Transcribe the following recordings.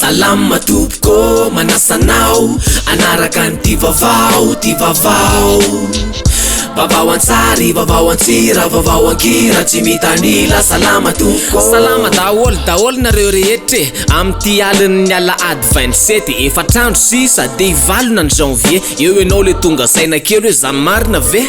Salama tompoko manasa anao anaraka an'ity vaovao ty vaovao Vaovao an-tsary, vaovao an-tsira, vaovao an-kira tsy mitanila Salama tompoko Salama daholo daholo nareo rehetra e Amin'ity alin'ny alahady 27 efatr'andro sisa dia hivalona ny janvier Eo ianao le tonga saina kely hoe zany marina ve?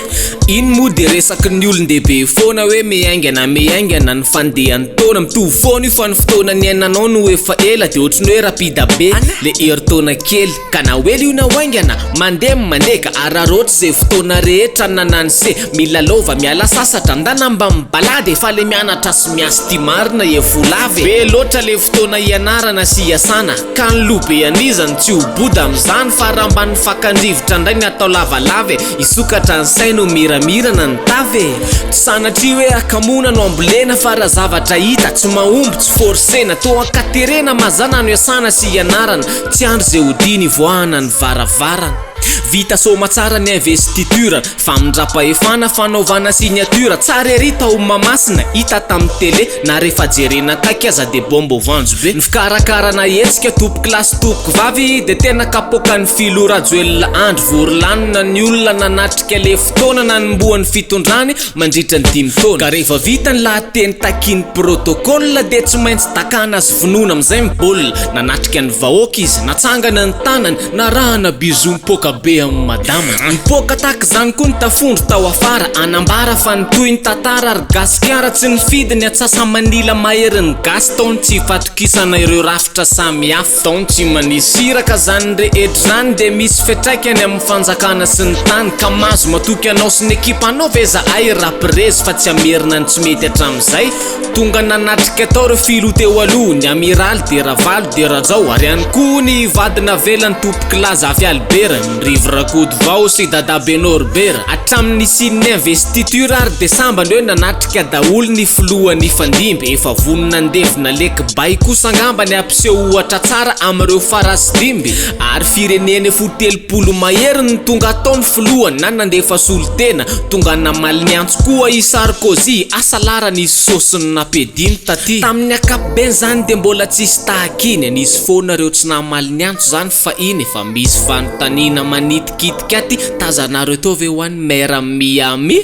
Iny moa dia resaky ny olon-dehibe foana hoe miaingana miaingana ny fandehan'ny taona, mitovy foana io fa ny fotoana niainanao no efa ela dia ohatry ny hoe rapida be le herintaona kely ka na ho ela io na ho haingana mandeha ny mandeha ka araraotra izay fotoana rehetra ananan'ny se milalaova miala sasatra ndana mba mibalady e fa le mianatra sy miasa ty marina e vola avy e! Be loatra le fotoana hianarana sy hiasana Ka ny loha be an'iza no tsy ho boda amin'izany fa raha mba ny fakan-drivotra indray ny atao lavalava e, hisokatra ny saina ho miramirana ny tava e! Tsy sanatria hoe hakamoana no ambolena fa raha zavatra hita tsy mahomby tsy forcena, toa an-katerena mazàna no iasana sy ianarana, tsy andry izay hodiana ivoahana ny varavarana. Vita soamatsara ny investiture, famindram-pahefana, fanaovana signature, tsara ery tao Mahamasina, hita tamin'ny télé, na rehefa jerena akaiky aza dia bomba voanjo be. Ny fikarakarana hetsika tompokolahy sy tompokovavy dia tena kapoakan'ny filoha Rajoelina Andry, vory lanona ny olona nanatrika le fotoana nanombohan'ny fitondrany mandritra ny dimy taona. Ka rehefa vita ny lahateny takian'ny protocole dia tsy maintsy dakana sy vonoina amin'izay ny baolina. Nanatrika ny vahoaka izy, natsangana ny tanany, Narahana bisous mipoaka be amin'i madama. Nipoaka tahaka izany koa ny tafondro tao afara Hanambara fa nitohy ny tantara ary Gasikara tsy nifidy ny atsasa-manila maherin'ny gasy tao ny tsy fatokisana ireo rafitra samihafa tao ny tsy manisy iraka Izany rehetra izany dia misy fiantraikany amin'ny fanjakana sy ny tany ka mahazo matoky anao sy ny ekipanao ve zahay raprezy fa tsy hamerina ny tsy mety hatramin'izay Tonga nanatrika tao ireo filoha teo aloha, ny Amiraly dia Ravalo dia Rajao ary ihany koa ny vady navelan'i Tompokolahy Zafy Albert, ny Rivo Rakotovao sy Dadabe Norbert. Hatramin'ny nisian'ny investiture ary dia sambany hoe nanatrika daholo ny filoha nifandimby. Efa vonona handevina le kibay kosa angamba ny hampiseho ohatra tsara amin'ireo fara sy dimby. Ary firenena efa ho 30 mahery no tonga tao ny filohany na nandefa solontena. Tonga namaly ny antso koa i Sarkozy, asa lahy raha nisy saosiny nampiadiany taty. Tamin'ny ankapobeny izany dia mbola tsisy tahaka iny, nisy foana ireo tsy namaly ny antso izany fa iny efa misy fanontaniana manitikitika aty, tazanareo teo ve hoa ny maire Miami?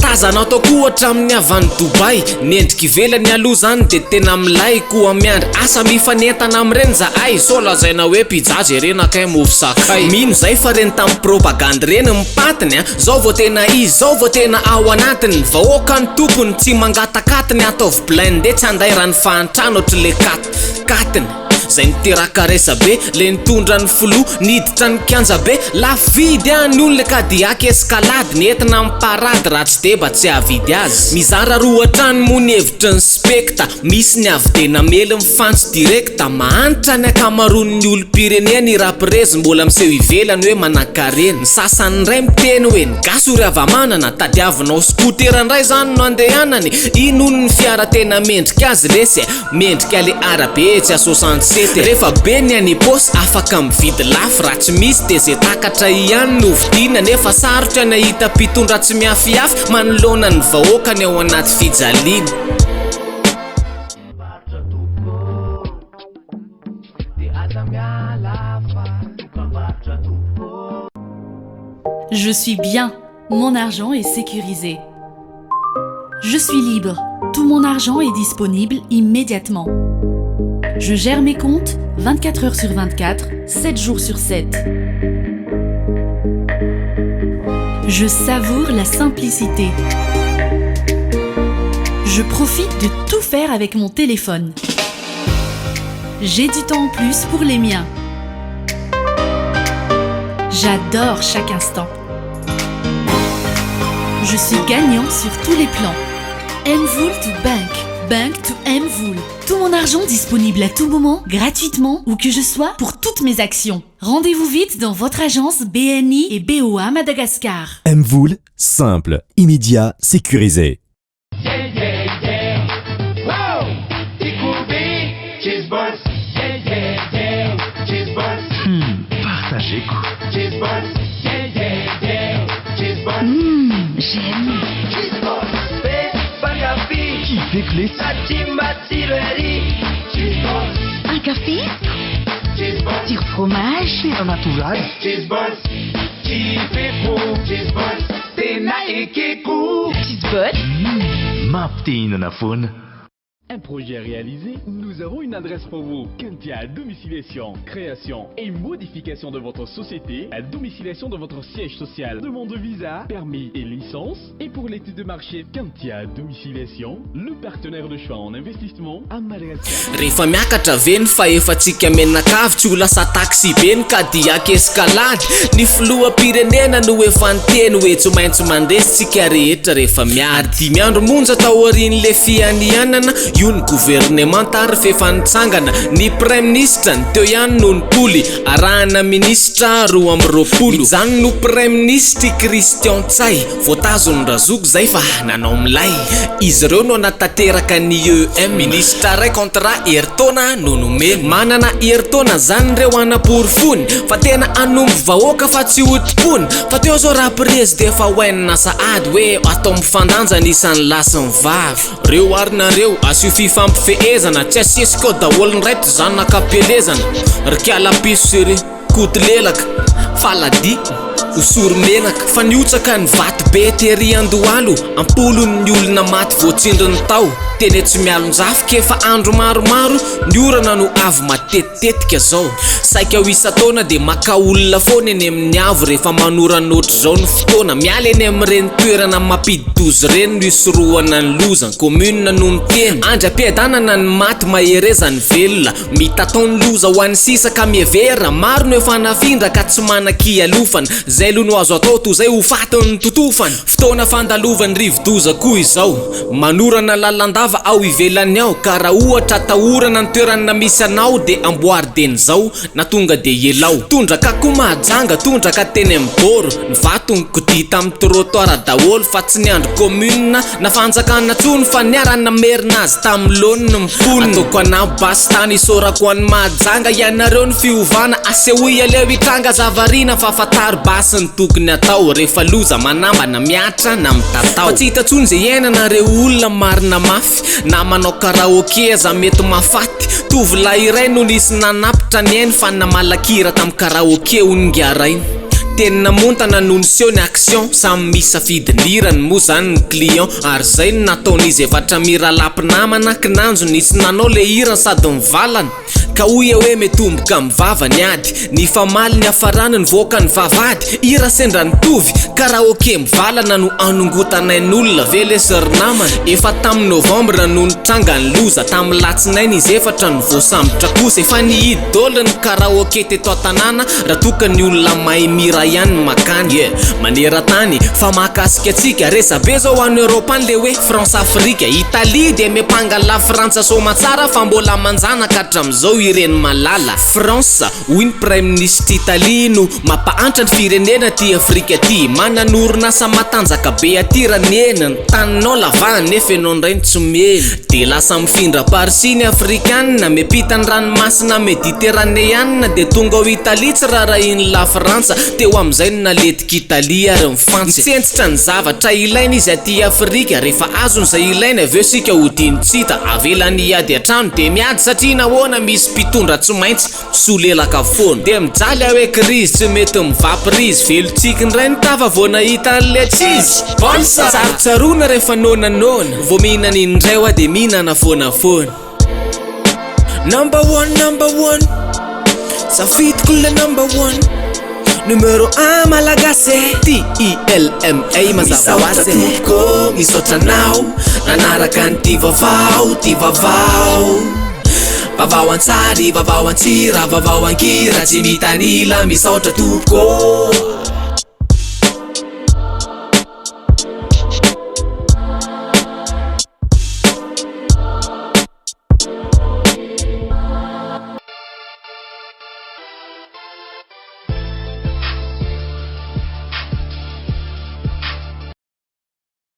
Tazana tao koa hatramin'ny avy any Dubaï, ny endrika ivelany aloha zany dia tena milay, koa miandry asa mifanentana amin'ireny zahay, sao lazaina hoe pizza jerena kay mofo sakay. Mino zay fa reny tamin'ny propagandy reny ny patiny a, zao vao tena izy, zao vao tena ao anatiny, vahoaka ny tompony, tsy mangatak'atiny, ataovy blindé tsy andairan'ny fahantrana ohatry le kat katiny. Zay niteraka resabe, le nitondra ny filoha niditra ny kianja be, lafo vidy any hono le Cadillac Escalade, nentina amin'ny parade raha tsy deba tsy hahavidy azy. Mizara roa hatrany moa ny hevitry ny spekta, misy ny avy dia namely mifantsy direkta, mahantra ny ankamaroan'ny olom-pirenena i Raprezy mbola miseho ivelany hoe manankarena, ny sasany indray miteny hoe ny gasy ory hava-manana, tadiavinao scooter indray zany no andehanany, iny hono ny fiara tena mendrika azy lesy e. Mendrika le arabe etsy à 67 e. Rehefa be ny any paosy afaka mividy lafo raha tsy misy de ze takatra ihany no vidiana nefa sarotra ny ahita mpitondra tsy miafiafy manoloana ny vahoakany ao anaty fijaliana. Je suis bien, mon argent est sécurisé. Je suis libre, tout mon argent est disponible immédiatement. Je gère mes comptes 24 heures sur 24, 7 jours sur 7. Je savoure la simplicité. Je profite de tout faire avec mon téléphone. J'ai du temps en plus pour les miens. J'adore chaque instant. Je suis gagnant sur tous les plans. MVola to Bank, Bank to MVola. Tout mon argent disponible à tout moment, gratuitement, où que je sois, pour toutes mes actions. Rendez-vous vite dans votre agence BNI et BOA Madagascar. MVola, simple, immédiat, sécurisé. Ankafiziko. Tsiro fromage. Tena natoraly. Cheese balls, kifeko. Cheese balls, tena ekeko. Cheese balls. Mampite-hihinana foana. Un projet réalisé, nous avons une adresse pour vous. Kentia Domiciliation, création et modification de votre société, la domiciliation de votre siège social, demande de visa, permis et licence. Et pour l'étude de marché, Kentia Domiciliation, le partenaire de choix en investissement à Madagascar. Rehefa miakatra ve ny fahefantsika mianakavy tsy ho lasa taxi be ny Cadillac Escalade? Ny filoham-pirenena no efa niteny hoe tsy maintsy mandresy tsika rehetra rehefa miady. 5 andro monja taorian'ilay fianianana, io ny governemanta ary f'efa nitsangana. Ny praiminisitra ny teo ihany no nipoly, arahana minisitra 22. Mijanona ho praiminisitra i Christian Ntsay, voatazon'ny Razoky zay fa nanao milay. Izy ireo no hanatanteraka ny IEM. Minisitra iray contrat herintaona no nomeny. Manana herintaona zany ireo hanaporofony fa tena hanompo vahoaka fa tsy ho tompony. Fa teo zao raprezy dia efa hoenina sahady hoe atao mifandanja ny isan'ny lahy sy ny vavy. Reo ary nareo asio fifampifehezana tsy asesika ao daholo ny rait zanaka am-pielezana. Ry kiala piso sy ry koto lelaka, faladia, hosory menaka. Fa nihotsaka ny vato be tery Andohalo, ampolony ny olona maty voatsindrin'ny tao. Teny etsy Mialonjafy k'efa andro maromaro ny orana no avy matetitetika zao. Saika ho isan-taona dia maka olona foana eny amin'ny avo rehefa manorana ohatr'izao ny fotoana. Miala eny amin'ireny toerana mampidi-doza ireny no hisorohana ny loza. Ny commune no miteny. Andry am-piadanana ny maty, mahereza ny velona. Mitatao ny loza ho an'ny sisa ka mihevera. Maro no efa nafindra ka tsy manan-kialofana. Zay aloha no azo atao toy izay ho fatin'ny totofana. Fotoana fandalovan'ny rivodoza koa izao. Manorana lalandava ao ivelany ao ka raha ohatra atahorana ny toerana misy anao dia amboary dieny izao na tonga dia ialao. Tondraka koa Mahajanga, tondraka teny amin'ny bord, ny vato nikodia tamin'ny trottoir daholo fa tsy niandry commune na fanjakana tsony fa niara-namerina azy tamin'ny laoniny ny mponina. Ataoko anao basy tany isaorako an'i Mahajanga ianareo ny fiovana asehoy aleo hitranga zavariana fa fantaro basy ny tokony atao rehefa loza manambana mihatra na mitatao. Fa tsy hita tsony ze iainana reo olona marina mafy na manao karaoke aza mety mahafaty. Tovolahy iray no nisy nanapitra ny ainy fa namalakira tam karaoke hono ngarainy. Teny namontana no niseho ny action, samy misafidy ny hirany moa zany ny client ary zay no nataon'izy efatra mirahalahy mpinamana kinanjo nisy nanao le hirany sady nivalana. Ka hoy aho hoe mitomboka amin'ny vava ny ady, nifamaly niafarany nivoaka ny vavahady, hira sendra nitovy, karaoke mivalana no anongotan'ain'olona ve lesy ry namana? Efa tamin'ny novembre no nitranga ny loza, tamin'ny latsinainy izy efatra no voasambotra kosa, efa nihidy dol ny karaoke teto an-tanàna raha toa ka ny olona mahay mihira ihany no makany, yeah, maneran-tany, fa mahakasika antsika, resabe zao any Europe any le hoe France Afrika. Italie dia miampanga la Frantsa soamatsara fa mbola manjanaka hatramizao ireny malala. France, hoy ny praiminisitry Italie no mampahantra ny firenena aty Afrika aty. Manana orinasa matanjaka be aty raneny, ny taninao lavahany nefa ianao indray no tsy mely. Dia lasa mifindra par-ci ny Afrikana, miampita ny ranomasina Mediteraneana dia tonga ao Italie tsy rarahian'i la Frantsa. Teo amin'izay no naletik'Italie ary nifantsy. Nitsentsitra ny zavatra ilaina izy aty Afrika, rehefa azony izay ilainy avy eo isika hodiany tsy hita, avelany hiady an-trano dia miady satria nahoana misy mpitondra tsy maintsy misolelaka foana. Dia mijaly aho hoe krizy tsy mety mivaprizy, velon-tsiky indray ny tava vao nahita an'ilay cheese. Balsa! Tsarotsaroana rehefa noana noana, vao mihinana indray hoa dia mihinana foana foana. Number one, number one, safidiko ilay number one. Numéro un malagasy e TILMA mazava ho azy e. Misaotra tompoko, misaotra anao nanaraka an'ity vaovao, ity vaovao. Vaovao an-tsary, vaovao an-tsira, vaovao an-kira, tsy mitanila, misaotra tompoko.